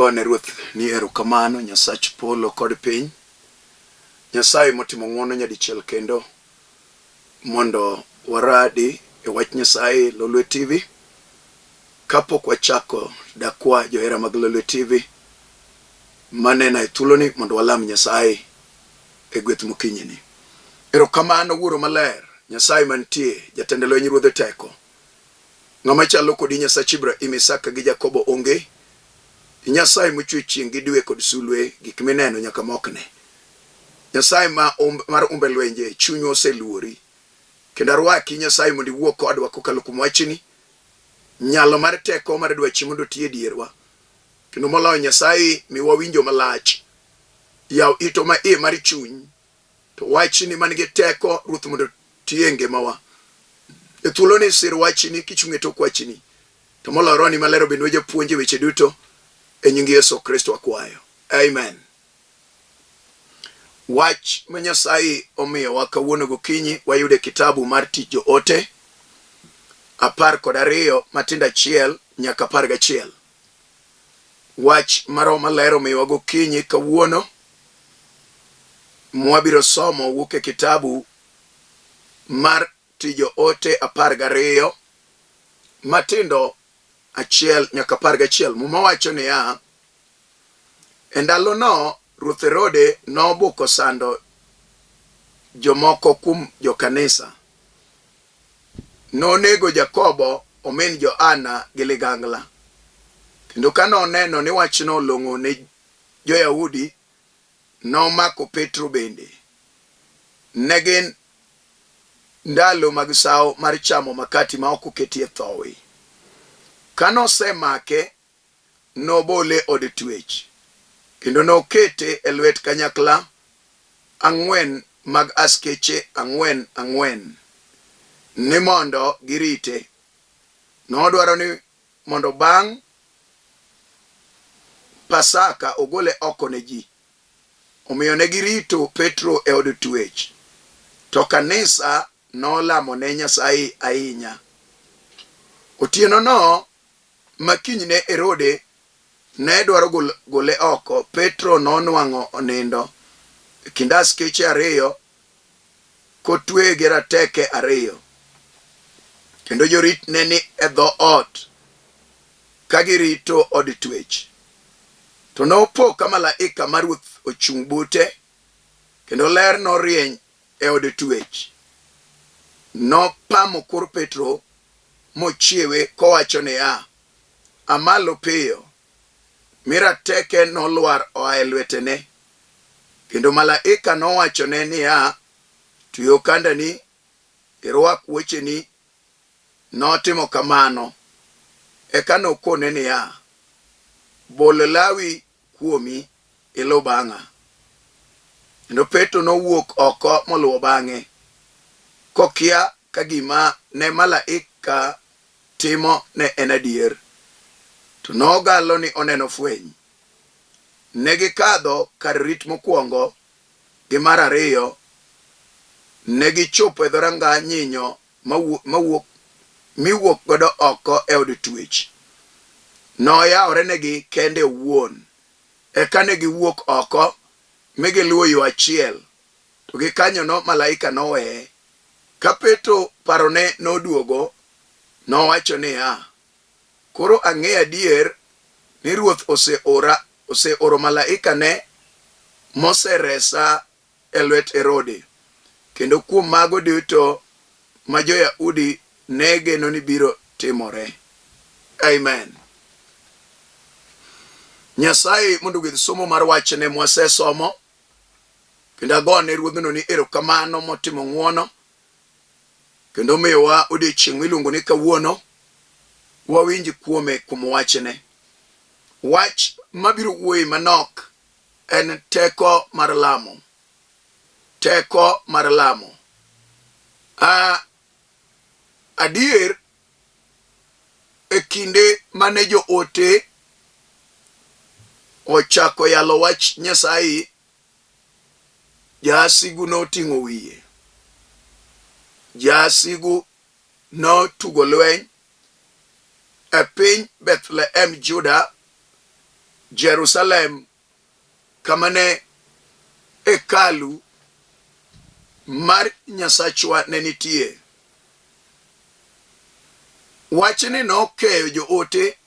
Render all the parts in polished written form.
Agone Ruoth ni erokamano, Nyasach polo kod piny, Nyasaye motimo ng'wono nyadichiel kendo mondo waradi e wach Nyasaye Lolwe TV. Kapok wachako, dakwa johera mag Lolwe TV manena e thuoloni mondo walam Nyasaye e gweth mokinyini. Erokamano Wuoro Maler, Nyasaye mantie, jatend lweny Ruodhe teko. Ng'ama chalo kodi Nyasach Ibrahim, Isaka gi Jakobo onge. Nyasaye mochwe chieng' gi dwe kod sulwe, gik mineno nyaka mokne. Nyasaye ma um, mar umbe lwenje, chunywa oseluori. Kendo arwaki Nyasaye mondo iwuo kodwa kokalo kuom wachni. Nyalo mar teko mar dwachi mondo oti e dierwa. Kendo moloyo Nyasaye miwa winjo malach. Yaw ito ma iye mar chuny. To wachni man gi teko Ruoth mondo ti e ngimawa. E thuoloni sir wachni kichung' e tok wachni. To moloyo Rohoni Maler obednwa japuonj e weche duto. E nying Yesu Kristo akwayo. Amen. Wach ma Nyasaye omiyowa kawuono gokinyi wayudo e kitabu mar Tich Joote 12 matindo 1 nyaka 11. Wach ma Roho Maler omiyowa gokinyi kawuono mwabiro somo wuok e kitabu mar Tich Joote 12 matindo 1 nyaka 11. Muma wacho niya, E ndalono Ruoth Herode nobuko sando jomoko kuom jokanisa. Nonego Jakobo omin Johana gi ligangla. Kendo ka noneno ni wachno long'o ne jo-Yahudi, nomako Petro bende. Ne gin ndalo mag sawo mar chamo makati ma ok oketie thowi. Ka nosemake, nobole e od twech, kendo nokete e lwet kanyakla ang'wen mag askeche ang'wen ang'wen, ni mondo girite. Nodwaro ni mondo bang' Pasaka ogole oko ne ji. Omiyo ne girito Petro e od twech, to kanisa nolamo ne Nyasaye ahinya. Otienono ma kinyne Herode ne dwaro gole oko, Petro nonwang'o onindo e kind askeche ariyo kotweye gi rateke ariyo, kendo jorit ne ni e dho ot ka girito od twech. To nopo ka malaika mar Ruoth ochung' bute, kendo ler norieny e od twech. Nopamo kor Petro mochiewe kowacho niya, A malo piyo! Mi rateke nolwar oa e lwetene. Kendo malaika nowachone niya, Twe okandani, irwak wuocheni. Notimo kamano. Eka nokone niya, Bol lawi kuomi, iluw bang'a. Kendo Petro nowuok oko moluwo bang'e, kokia ka gima ne malaika timo ne en adier, to nogalo ni oneno fweny. Ne gikadho kar rit mokwongo gi mar ariyo, ne gichopo e dhoranga nyinyo mawuok miwuok godo oko e od twech. Noyaworenegi kende owuon. Eka ne giwuok oko mi giluwo yo achiel, to gikanyono malaika noweye. Ka Petro parone noduogo, nowacho niya, Koro ang'eyo adier ni Ruoth oseora, oseoro malaikane moseresa e lwet Herode, kendo kuom mago duto ma jo-Yahudi ne geno ni biro timore. Amen. Nyasaye mondo ogwedh somo mar wachne mwasesomo kendo agone ruodhno ni erokamano motimo ng'wono kendo omiyowa odiechieng' miluongo ni kawuono wawinj kuome kuom wachne. Wach mabiro wuoye manok en teko mar lamo. Teko mar lamo. A, adier e kinde mane joote ochako yalo wach Nyasaye, jasigu noting'o wiye. Jasigu notugo lweny e piny Bethlehem Juda. Jerusalem kama ne hekalu mar Nyasachwa ne nitie. Wachni nokeyo joote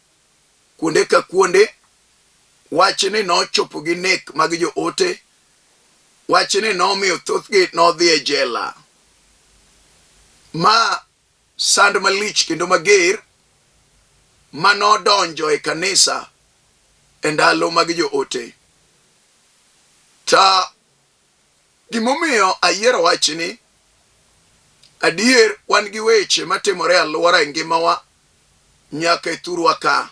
kuonde ka kuonde. Wachni nochopo gi nek mag joote. Wachni nomiyo thothgi nodhi e jela. Ma sand malich kendo mager ma nodonjo e kanisa e ndalo mag joote. Ta gimomiyo ayiero wachni, adier wan gi weche matimore e alwora e ngimawa nyaka e thurwa ka.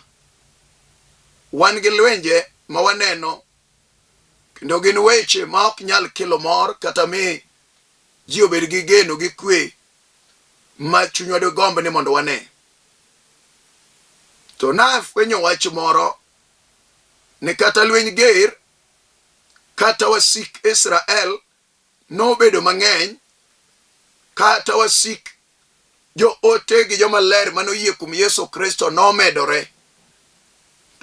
Wan gi lwenje ma waneno kendo gin weche ma ok nyal kelo mor kata mi ji obed gi geno gi kwe ma chunywa dogomb ni mondo wane. To nafwenyo wach moro ni kata lweny ger kata wasik Israel nobedo mang'eny, kata wasik joote gi joma ler mane oyie kuom Yesu Kristo nomedore.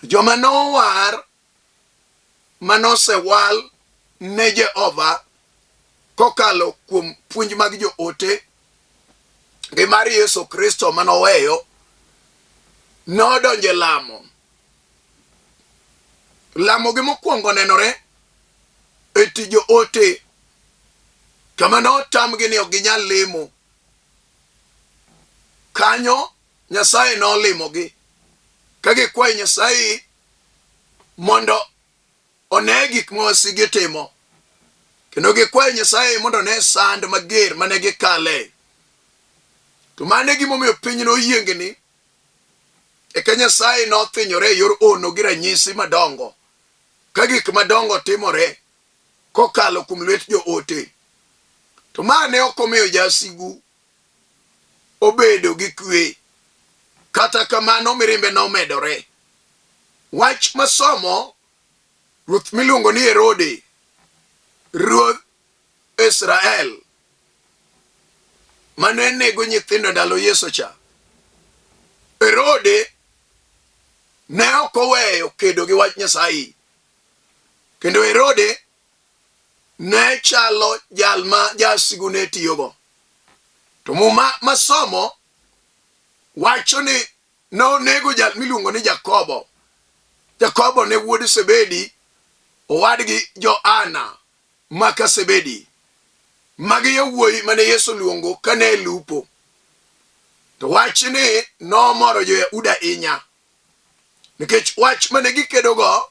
To joma nowar mane osewal ne Jehova kokalo kuom puonj mag joote gi mar Yesu Kristo mane oweyo nodonjo e lamo. Lamogi mokwongo nenore e tij joote kama notamgi ni ok ginyal lemo. Kanyo Nyasaye nolimogi ka gikwayo Nyasaye mondo one gik ma wasigi timo kendo gikwayo Nyasaye mondo one sand mager mane gikale. To mano e gimomiyo piny noyiengni. Eka Nyasaye nothinyore e yor ono gi ranyisi madongo ka gik madongo timore kokalo kuom lwet joote. To ma ne ok omiyo jasigu obedo gi kwe. Kata kamano mirimbe nomedore. Wach masomo ruoth miluongo ni Herode, ruodh Israel, mane nego nyithindo ndalo Yesu cha. Herode ne ok oweyo kedo gi wach Nyasaye. Kendo Herode ne chalo jal ma jasigu ne tiyogo. To Muma masomo wacho ni nonego jal miluongo ni Jakobo. Jakobo ne wuod Sebedi, owadgi Johana maka Sebedi. Magi yawuoyi mane Yesu oluongo kane lupo. To wachni nomoro jo-Yahudi ahinya nikech wach mane gikedogo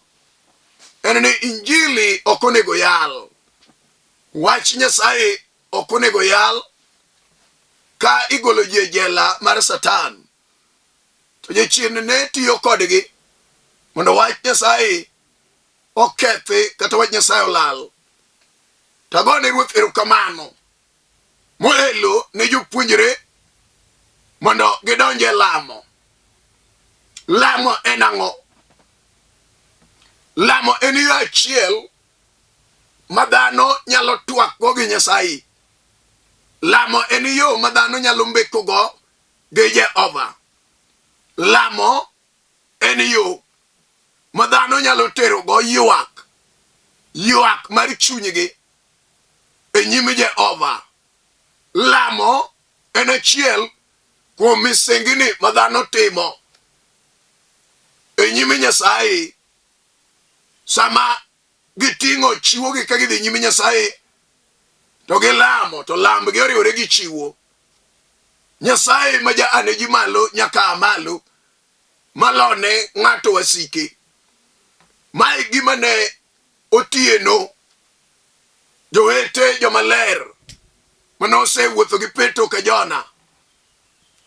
en ni Injili ok onego yal. Wach Nyasaye ok onego yal ka igolo ji e jela mar Satan. To jachien ne tiyo kodgi mondo wach Nyasaye okethi kata wach Nyasaye olal. To agone Ruoth erokamano moelo ne jopuonjre mondo gidonj e lamo. Lamo en ang'o? Lamo en yo achiel ma dhano nyalo twakgo gi Nyasaye. Lamo en yo ma dhano nyalo mbekogo gi Jehova. Lamo en yo ma dhano nyalo terogo ywak, ywak mar chunygi e nyim Jehova. Lamo en achiel kuom misengini ma dhano timo e nyim Nyasaye sama giting'o chiwogi ka gidhi nyim Nyasaye to gilamo to lambgi oriwore gi chiwo. Nyasaye ma jaane ji malo nyaka a malo malone ng'ato wasike. Mae gima ne otieno jowete jomaler mane osewuotho gi Petro ka Jona,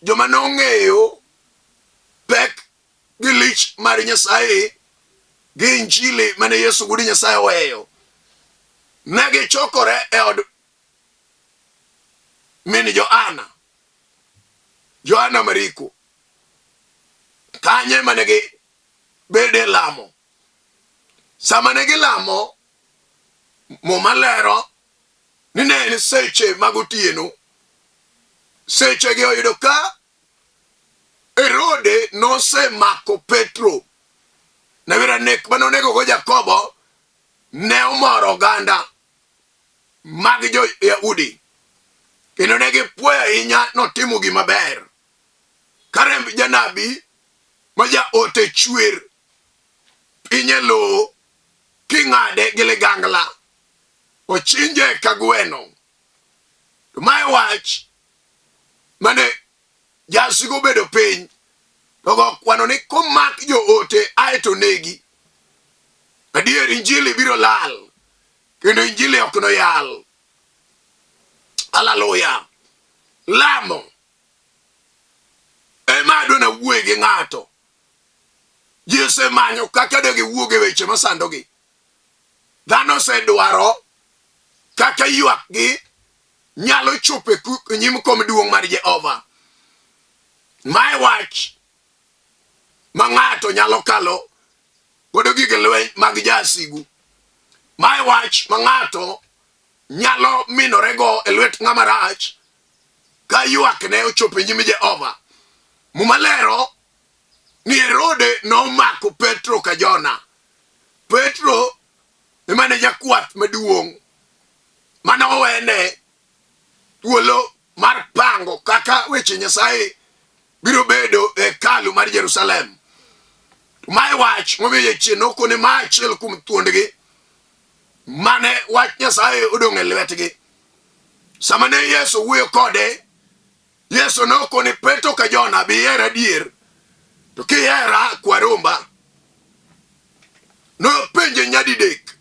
joma nong'eyo pek gi lich mar Nyasaye gi injili mane Yesu wuod Nyasaye oweyo. Ne gichokore e od min Johana, Johana Mariko. Kanyo ema ne gibede lamo. Sama ne gilamo, Muma lero ni ne en seche mag otieno. Sechegi oyudo ka Herode nosemako Petro. Nyawira nek mane onegogo Jakobo ne omoro oganda mag jo-Yahudi kendo ne gipuoyo ahinya notimo gima ber. Ka remb janabi ma jaote chwer piny e lowo king'ade gi ligangla, ochinje ka gweno. To mae wach mane jasigu obedo piny to go kwano ni komak joote ae to negi. Adier injili biro lal kendo injili ok noyal. Haleluya. Lamo ema adwa nawuoye gi ng'ato. Ji osemanyo kaka de giwuog e weche masandogi. Dhano osedwaro kaka ywakgi nyalo chopo e nyim kom duong' mar Jehova. Mae wach ma ng'ato nyalo kalo godo gige lweny mag jasigu. Mae wach ma ng'ato nyalo minorego e lwet ng'ama rach ka ywakne ochopo e nyim Jehova. Muma lero ni Herode nomako Petro ka Jona. Petro ema ne jakwath maduong' mane owene thuolo mar pango kaka weche Nyasaye biro bedo e hekalu mar Jerusalem. Mae wach momiyo jachien nokone ma achiel kuom thuondgi mane wach Nyasaye odong' e lwetgi. Sama ne Yesu wuoyo kode, Yesu nokone Petro ka Jona be ihera adier? To kihera kwa romba. Nopenje nyadidek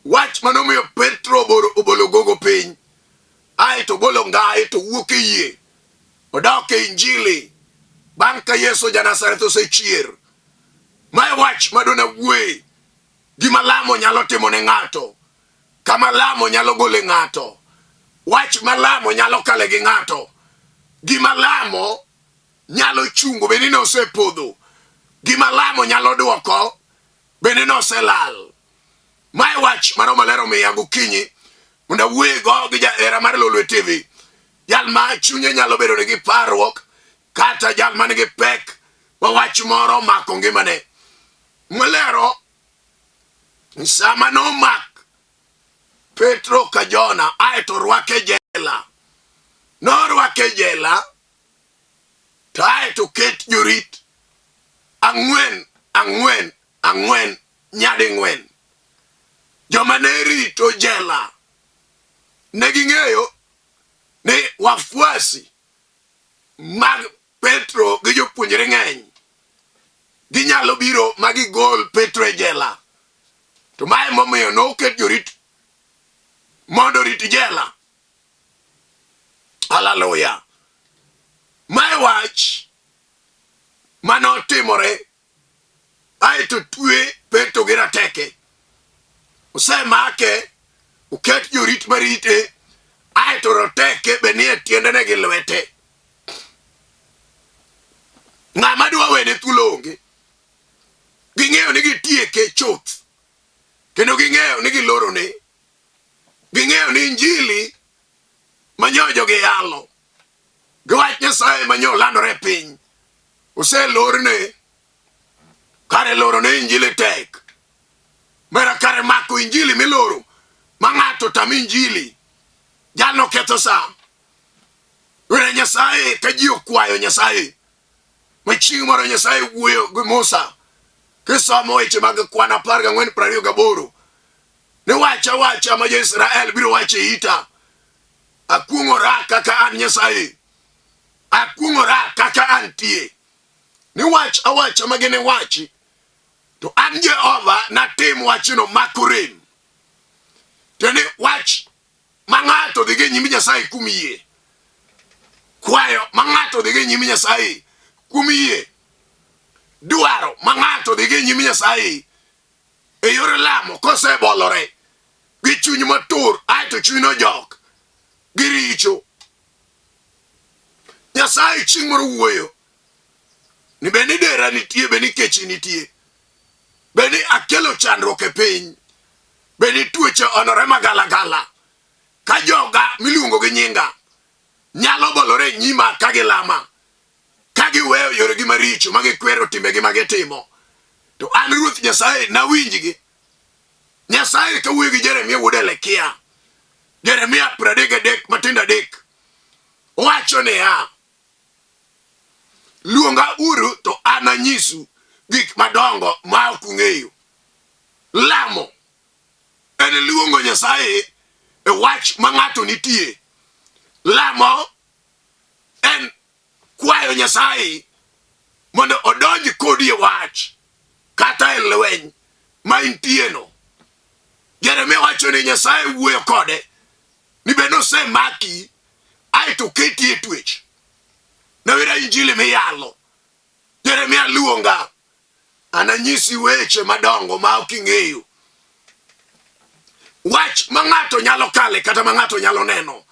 wach manomiyo Petro obolo gogo piny ae to obolo ngai to wuok e yie odok e Injili bang' ka Yesu ja-Nazareth osechier. Mae wach madona wuoye gima lamo nyalo timo ne ng'ato, kama lamo nyalo gole ng'ato, wach ma lamo nyalo kale gi ng'ato, gima lamo nyalo chungo bende ni osepodho, gima lamo nyalo duoko bende ni oselal. Mae wach ma Roho Maler omiya gokinyi mondo awuoyego gi jahera mar Lolwe TV, jal ma chunye nyalo bedo nigi parruok kata jal man gi pek ma wach moro omako ngimane. Malero sama nomak Petro ka Jona ae to orwake jela. Norwake jela to ae to ket jorit ang'wen ang'wen ang'wen nyading'wen. Joma ne rito jela ne ging'eyo ni wafuasi mag Petro gi jopuonjre ng'eny, ginyalo biro ma gigol Petro e jela. To mae momiyo noket jorit mondo orit jela. Haleluya! Mae wach mane otimore aeto twe Petro gi rateke. Osemake, oket jorit marite, aeto roteke be nie tiendene gi lwete. Ng'ama dwa wene thuolo onge. Ging'eyo ni gitieke chuth, kendo ging'eyo ni gilorone. Ging'eyo ni injili manyo jogi yalo gi wach Nyasaye manyo landore e piny oselorne. Kare loro ne injili tek. Mera kare mako injili miloro ma ng'ato tam injili jalno ketho sa. Were Nyasaye ka ji okwayo Nyasaye ma chieng' moro Nyasaye wuoyo gi Musa kisomo weche mag kwan 14:28 ni wacha wacha ma jo-Israel biro wacho e ita akuong'ora kaka an Nyasaye akuong'ora kaka antie ni wach awacha ma gini wachi to an Jehova natim wachno makorem tiende wach ma ng'ato dhigo e nyim Nyasaye kuom yie kwayo ma ng'ato dhigo e nyim Nyasaye kuom yie dwaro ma ng'ato dhigo e nyim Nyasaye e yor lamo kosebolore gi chuny matur aeto chuny nojok gi richo Nyasaye chieng' moro wuoyo ni be ni dera nitie be ni kech nitie be ni akelo chandruok e piny be ni tuoche onore magalagala ka joga miluongo gi nyinga nyalo bolore e nyima ka gilama ka giweyo yoregi maricho ma gikwero timbegi ma gitimo. To an Ruoth Nyasaye nawinjgi. Nyasaye ka wuoyo gi Jeremia wuod Helekia, Jeremia 33 matindo adek, owacho niya, Luonga uru to ananyisu gik madongo ma ok ung'eyo. Lamo en luongo Nyasaye e wach ma ng'ato nitie. Lamo en kwayo Nyasaye mondo odonj kodi e wach kata e lweny ma intieno. Jeremia wacho ni Nyasaye wuoyo kode ni be nosemaki aeto oketi e twech. Nawera injili miyalo. Jeremia luonga, ananyisi weche madongo ma ok ing'eyo. Wach ma ng'ato nyalo kale kata ma ng'ato nyalo neno.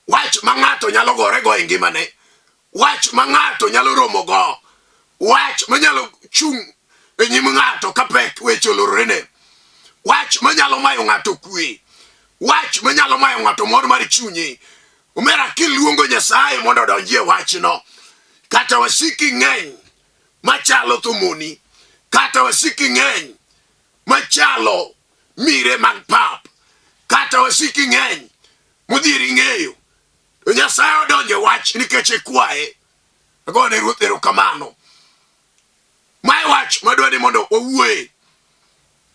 Wach ma ng'ato nyalo gorego e ngimane. Wach ma ng'ato nyalo romogo. Wach manyalo chung' e nyim ng'ato ka pek weche olororene. Wach manyalo mayo ng'ato kwe. Wach manyalo mayo ng'ato mor mar chunye. Omera kiluongo Nyasaye mondo odonjie wachno. Kata wasiki ng'eny machalo thumuni, kata wasiki ng'eny machalo mire mag pap, kata wasiki ng'eny modhieri ng'eyo, to Nyasaye odonjo e wach nikech ikwaye. Agone Ruoth erokamano. Mae wach madwa ni mondo wawuoye.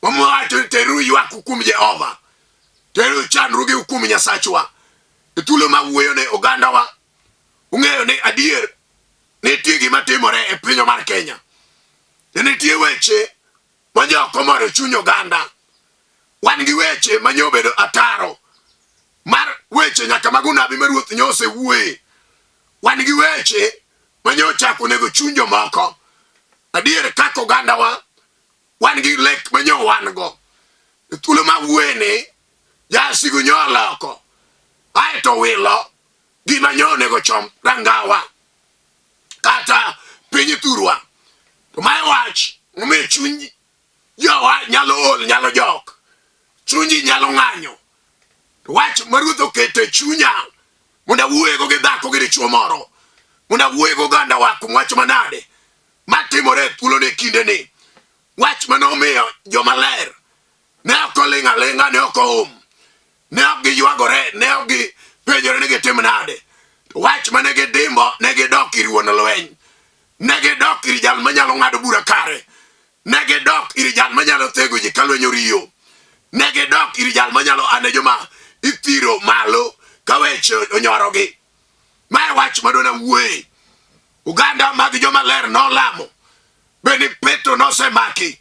Wawacho ni teru ywak kuom Jehova, teru chandruoge kuom Nyasachwa. E thuolo ma wuoyo ne ogandawa, ung'eyo ni adier nitie gima timore e pinywa mar Kenya. To nitie weche ma ne ok omoro chuny oganda. Wan gi weche ma nyo obedo ataro mar weche nyaka mag unabi ma ruoth nyo osewuoye. Wan gi weche ma nyo ochako nego chuny jomoko. Adier kaka ogandawa wan gi lek ma nyo wan go. E thuolo ma wuoyeni jasigu nyo oloko aeto wilo gima nyo onego chom rangawa kata piny thurwa. To mae wach momiyo chuny jowa nyalo ol, nyalo jok, chunyi nyalo ng'anyo. To wach ma Ruoth oketo e chunya mondo awuoyego gi dhako gi dichwo moro, mondo awuoye gi ogandawa kuom wach manade matimore e thuoloni e kindeni. Wach mane omiyo joma ler ne ok oling' aling'a, ne ok oum, ne ok giywagore, ne ok gipenjore ni gitim nade. To wach mane gidimbo, ne gidok ir wuon lweny, ne gidok ir jal manyalo ng'ado bura kare, ne gidok ir jal manyalo thego ji ka lweny oriyo, ne gidok ir jal manyalo ane joma ithiro malo ka weche onyorogi. Mae wach madona wuoye. Oganda mag joma ler nolamo. Be ni Petro nosemaki?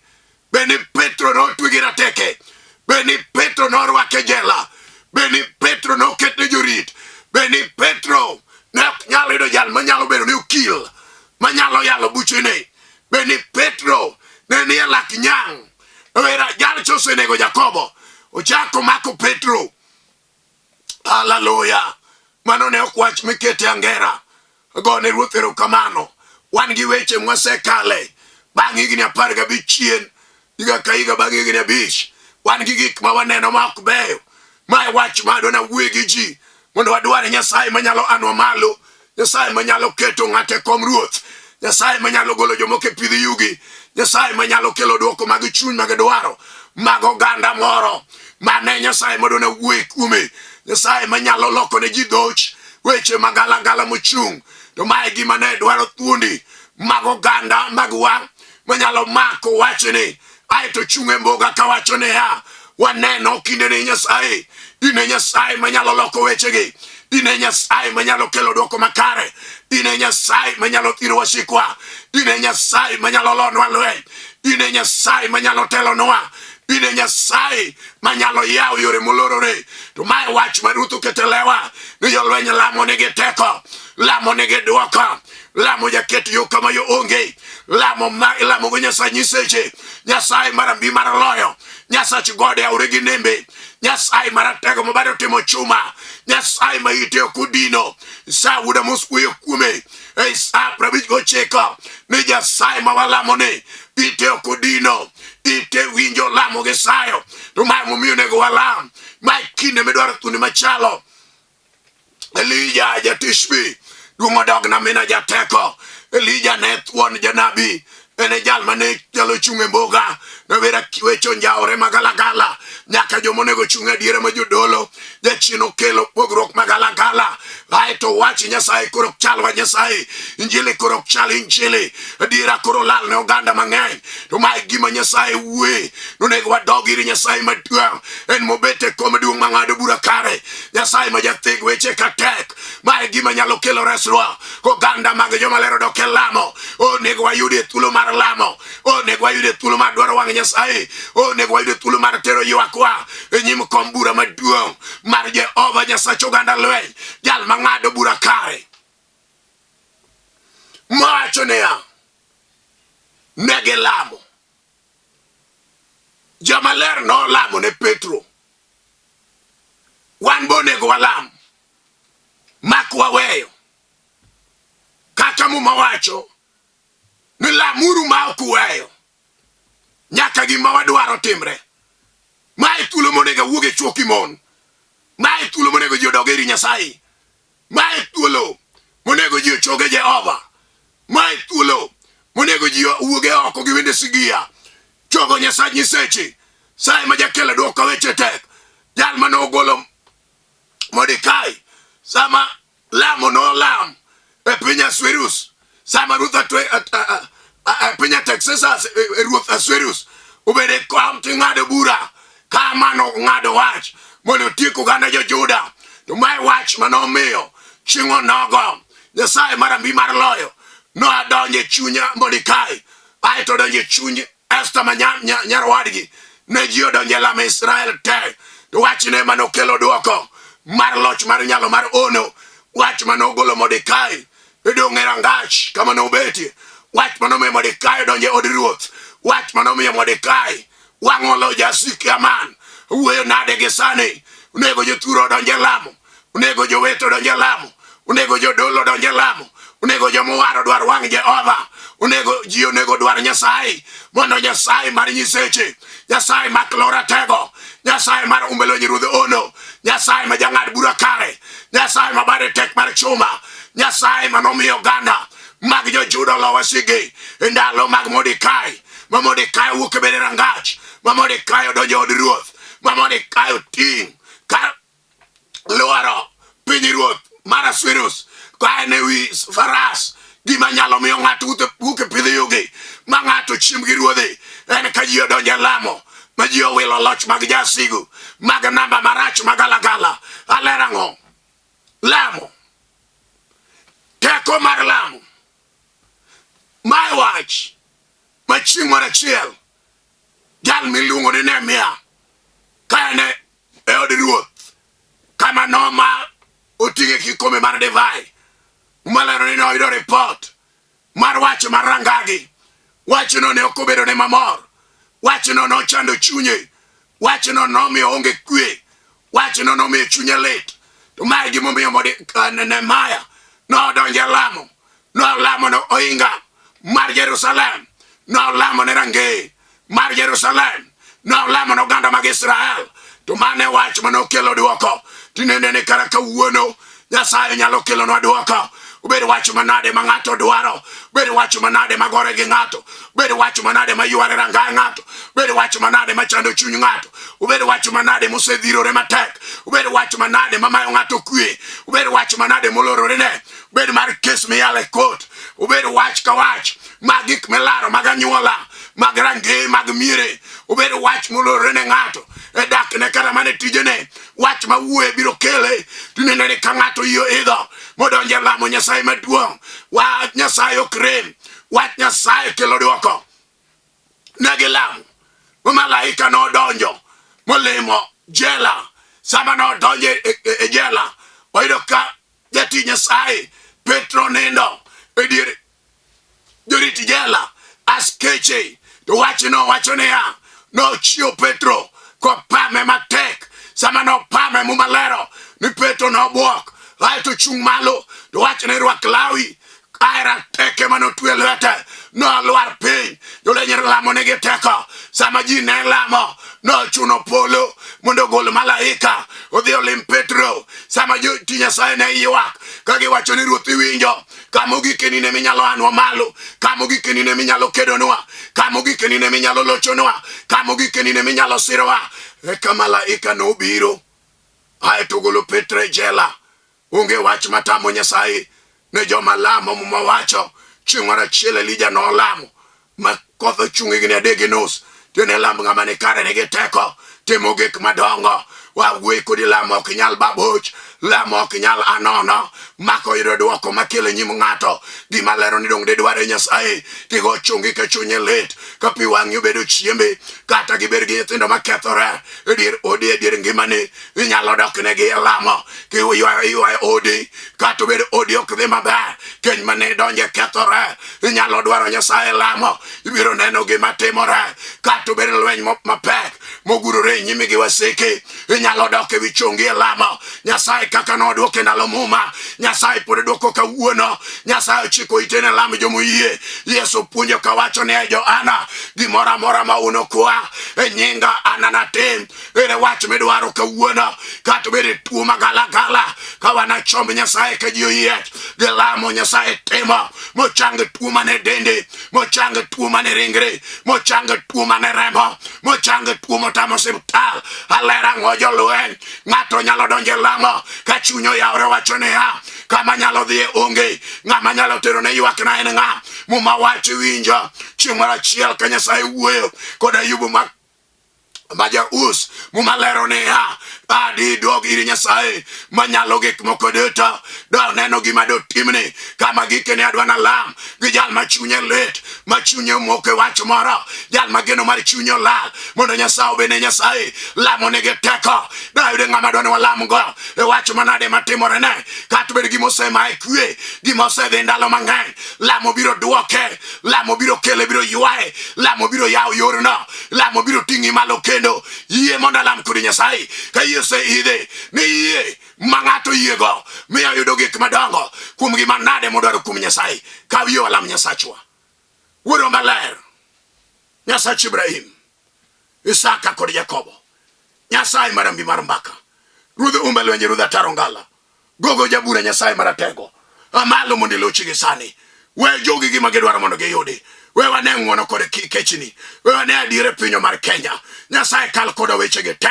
Be ni Petro notwe gi rateke? Be ni Petro norwake jela? Be ni Petro noketne jorit? Be ni Petro ne ok nyal yudo jal manyalo bedo ni okil manyalo yalo buchene? Be ni Petro ne nie lak nyang'? Rawera jal cha osenego Jakobo, ochako mako Petro. Haleluya! Mano ne ok wach mikete angera. Gone Ruoth erokamano. Wan gi weche mwasekale bang' higni 15 chien, higa ka higa bang' higni 5. Wan gi gik ma waneno ma ok beyo. Mae wach ma adwa nawuoye gi ji mondo wadwar Nyasaye manyalo anwa malo, Nyasaye manyalo keto ng'ato e kom ruoth, Nyasaye manyalo golo jomoko e pidh yugi, Nyasaye manyalo kelo dwoko mag chuny mag dwaro mag oganda moro. Mane Nyasaye madwa nawuoye kuome, Nyasaye manyalo loko ne ji dhoch weche magalagala mochung'. To mae gima ne dwaro thuondi mag oganda magwa manyalo mako wachni aeto chung' e mboga kawacho niya, waneno kindeni Nyasaye, in e Nyasaye manyalo loko wechegi, in e Nyasaye manyalo kelo dwoko makare, in e Nyasaye manyalo thiro wasikwa, in e Nyasaye manyalo lonwa lweny, in e Nyasaye manyalo telonwa, in e Nyasaye manyalo yawo yore molorore. To mae wach ma Ruoth oketo e lewa ni jolweny lamo nigi teko, lamo nigi dwoko, lamo jaket yo kama yo onge, lamo ma ilamo go Nyasaye nyiseche, Nyasaye mar ambi mar loyo, Nyasach gode aore gi nembe, Nyasaye maratego mabade otimo chuma, Nyasaye ma ite ok odino. Sa wuoda mos wuoyo kuome e sa 59 ni Nyasaye ma walamo ni ite ok odino, ite winjo lamo gi sayo. To mae momiyo onego walam, mae kinde midwaro thuondi machalo Elija Jatishbi, duong' odogna mina jateko. Elija ne thuon janabi. En e jal mane nyalo chung' e mboga. Nowera weche onjawore magalagala. Nyaka joma onego chung' adiera ma jodolo. Jachien okelo pogruok magalagala. Aeto wach Nyasaye koro ok chal wach Nyasaye. Injili koro ok chal Injili. Adiera koro lal ne oganda mang'eny. To ma e gima Nyasaye wuoye. Nonego wadog ir Nyasaye maduong'. En mobet e kom duong' mang'ado bura kare. Nyasaye ma jatheg weche ka tek. Ma e gima nyalo kelo resruok. Oganda mag joma ler odok e lamo. Onego wayudie thuolo mar lamo. Onego wayudie thuolo mar dwaro wang' Nyasaye. Onego wayudie thuolo mar tero ywakwa e nyim kom bura maduong' mar Jehova Nyasach oganda lweny, jal mang'ado bura kare. Mowacho niya, ne gilamo. Joma ler nolamo ne Petro. Wan be onego walam mak waweyo. Kaka Muma wacho ni lamuru ma ok uweyo nyaka gima wadwaro timre. Ma e thuolo monego awuog e chwo ki mon. Ma e thuolo monego ji odog ir Nyasaye. Ma e thuolo monego ji ochoge Jehova. Ma e thuolo monego ji owuog e oko gi wende sigia. Chogo Nyasach nyiseche. Saye ma jakelo dwoko weche tek. Jal mane ogolo Mordekai sama lamo nolam e piny Asuerus sama ruoth e piny Artaxerxes e ruoth Asuerus obedo e kom ting'ado bura ka mano ng'ado wach mondo otiek oganda jo-Juda to mae wach mane omiyo chieng' onogo Nyasaye mar ambi mar loyo nodonjo e chuny Mordekai aeto odonjo e chuny Esta ma nyar wadgi ne ji odonjo e lamo Israel te. To wachne ema nokelo dwoko mar loch mar nyalo mar ono. Wach mane ogolo Mordekai e dong' e rangach kama nobetie. Wach mane omiyo Mordekai odonjo e od ruoth. Wach mane omiyo Mordekai wang'o lo jasik Haman. Wuoyo nade gi sani? Onego jothuro odonj e lamo. Onego jowete odonj e lamo. Onego jodolo odonj e lamo. Onego jomowar odwar wang' Jehova. Onego ji onego odwar Nyasaye mondo Nyasaye mar nyiseche, Nyasaye mak lora tego, Nyasaye mar umbe lweny ruodh ono, Nyasaye ma jang'ad bura kare, Nyasaye ma bade tek mar chuma, Nyasaye ma nomiyo oganda mag jo-Juda olo wasigi e ndalo mag Mordekai, ma Mordekai owuok e bede rangach, ma Mordekai odonjo e od ruoth, ma Mordekai oting' ka lwaro pinyruoth mar Asuerus ka en e wi faras. Gima nyalo miyo ng'ato wuok e pidh yugi ma ng'ato chiem gi ruodhi en ka ji odonjo e lamo ma ji owilo loch mag jasigu mag namba marach magalagala. Aler ang'o? Lamo. Teko mar lamo. Mae wach ma chieng' moro achiel jal miluongo ni Nehemia ka en e od ruoth kama noma oting'e kikombe mar divai malero ni noyudo ripot mar wach mar rangagi. Wachno ne ok obedo ne mamor. Wachno nochando chunye. Wachno nomiyo onge kwe. Wachno nomiyo chunye lit. To mae gimomiyo Nehemia nodonjo e lamo. Nolamo ne ohinga mar Jerusalem. Nolamo ne rangeye mar Jerusalem. Nolamo ne oganda mag Israel. To mane wach mane okelo dwoko. Tinende ni kara kawuono Nyasaye nyalo kelonwa dwoko. Obed wach manade ma ng'ato dwaro, obed wach manade ma gore gi ng'ato, obed wach manade ma yware rangay ng'ato, obed wach manade ma chando chuny ng'ato, obed wach manade mosedhirore matek, obed wach manade ma mayo ng'ato kwe, obed wach manade molorore ne, obed mar kes miyalo e kot, obed wach ka wach mag gik milaro mag anyuola, mag rangeye mag miere, obed wach molorore ne ng'ato e dakne kata mana e tijene, wach ma wuoye biro kele. Tinende ni ka ng'ato yie idho modonjo e lamo Nyasaye maduong', wach Nyasaye ok rem, wach Nyasaye kelo dwoko. Ne gilamo, malaika nodonjo molimo jela. Sama nodonjo e jela, oyudo ka jatich Nyasaye Petro nindo e dier jorit jela askeche. To wachno wacho niya, nochiewo Petro kopame matek. Sama nopame, Muma lero ni Petro nobwok aeto chung' malo to wachne rwak lawi kae rateke mane otwe lwete. Nolwar piny. Jolweny lamo nigi teko. Sama ji ne lamo, nochuno polo mondo ogol malaika odhi olim Petro. Sama jotich Nyasaye ne ywak ka giwacho ni Ruoth iwinjo, kama ogik en in ema inyalo anwa malo, kama ogik en in ema inyalo kedonwa, kama ogik en in ema inyalo lochonwa, kama ogik en in ema inyalo sirowa. Eka malaika nobiro aeto ogolo Petro e jela. Onge wach matamo Nyasaye ne joma lamo. Muma wacho chieng' moro achiel Elija nolamo ma koth ochung' higni adek gi nus. Tiende lamb ng'ama ni kare nigi teko timo gik madongo. Wawuoyi kodi lamo ok nyal baboch, lamo ok nyal anono, mako yudo dwoko makelo e nyim ng'ato. Gima lero ni dong' didware Nyasaye, tigo chungi ka chunyi lit, ka pi wang'i obedo chiembi, kata gibed gi nyithindo makethore e dier odi e dier ngimani, inyalo doknegi e lamo kiywayo odi kata obed odi ok dhi maber keny mane idonje kethore inyalo dwaro nyasaye lamo ibiro neno gima timore kata obed lweny mapek mogurore e nyimi gi wasiki inyalo dok e wi chongi e lamo nyasaye kaka nodwoke e ndalo muma nyasaye pod dwoko kawuono nyasaye ochiko ite ne lam jomoyie yesu puonjo kawacho ni e johana gimoro amora ma unukwa e nyinga ananatim Ere wach midwaro kawuono kata obed e tuo magalagala ka wanachomb Nyasaye ka ji oyiech gi lamo Nyasaye timo mochang tuo mane dendi mochang tuo mane ringri mochang tuo mane remo mochang tuo motamo osiptal alera ang'o jolweny ng'ato nyalo donjo e lamo ka chunye oyawore wacho niya kama nyalo dhiye onge ng'ama nyalo tero ne ywakna en ng'a muma wacho winjo chieng' moro achiel ka Nyasaye wuoyo kod Ayubu ma ma ja-Us muma lero niya adi dog ir Nyasaye manyalo gik moko duto do neno gima dotimni kama gikene adwa nalam gi jal ma chunye lit ma chunye omoko e wach moro jal ma geno mar chunye olal mondo Nyasaye obene Nyasaye lamo nigi teko dayude ng'ama dwa ni walam go e wach manade matimorene kata obed gima osemaye kwe gima osedhi ndalo mang'eny lamo biro dwoke lamo biro kele biro ywaye lamo biro yawo yorno lamo biro ting'i malo kendo yie mondo alam kodi nyasaye ka yie oseidhe ni yie ma ng'ato yiego miyo yudo gik madongo kuom gima nade modwaro kuom nyasaye kaw yie walam nyasachwa wuoro maler nyasach ibrahim isaka kod jakobo nyasaye marambi mar mbaka ruodh umbe lwenje ruodh ataro ngala Gogo jabura Nyasaye maratego. Amalo mondo ilochi gi sani. We jogi gima gidwaro mondo giyudi. We wane ng'wono kod kechni. We wane adier e pinywa mar Kenya. Nyasaye kal koda wechegi te.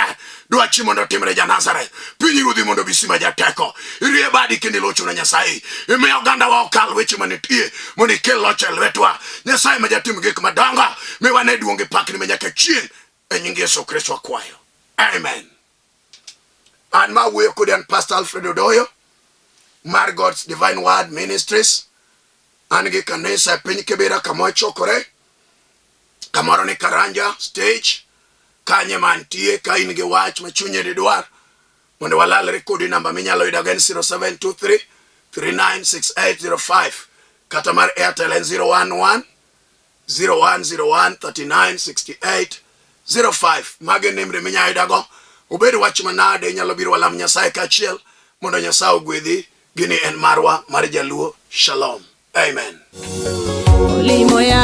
Dwachi mondo otimre ja Nazareth. Piny ruodhi mondo obi sima jateko. Irie badi kendo ilochona Nyasaye. Imi ogandawa okal weche manitie mondo ikel loch e lwetwa. Nyasaye ma jatim gik madongo. Mi wane duong' gi pakni ma nyaka chieng'. E nying Yesu Kristo akwayo. Amen. An ma wuoyo kodi an Pastor Alfred Odoyo mar God's Divine Word Ministries. An gi kanisa e piny Kibera kama wachokore, kamoro ni Karanja stage, kanye mantie ka in gi wach ma chunye didwar mondo walalre kodi namba minyalo yudago en 0723 396805 kata mar Airtel en 011 0101 39 68 05 mago e nembni minyalo yudago obed wach manade inyalo biro walam nyasaye kaachiel mondo nyasaye ogwedhi gini en marwa mar jaluo shalom amen Olimo ya.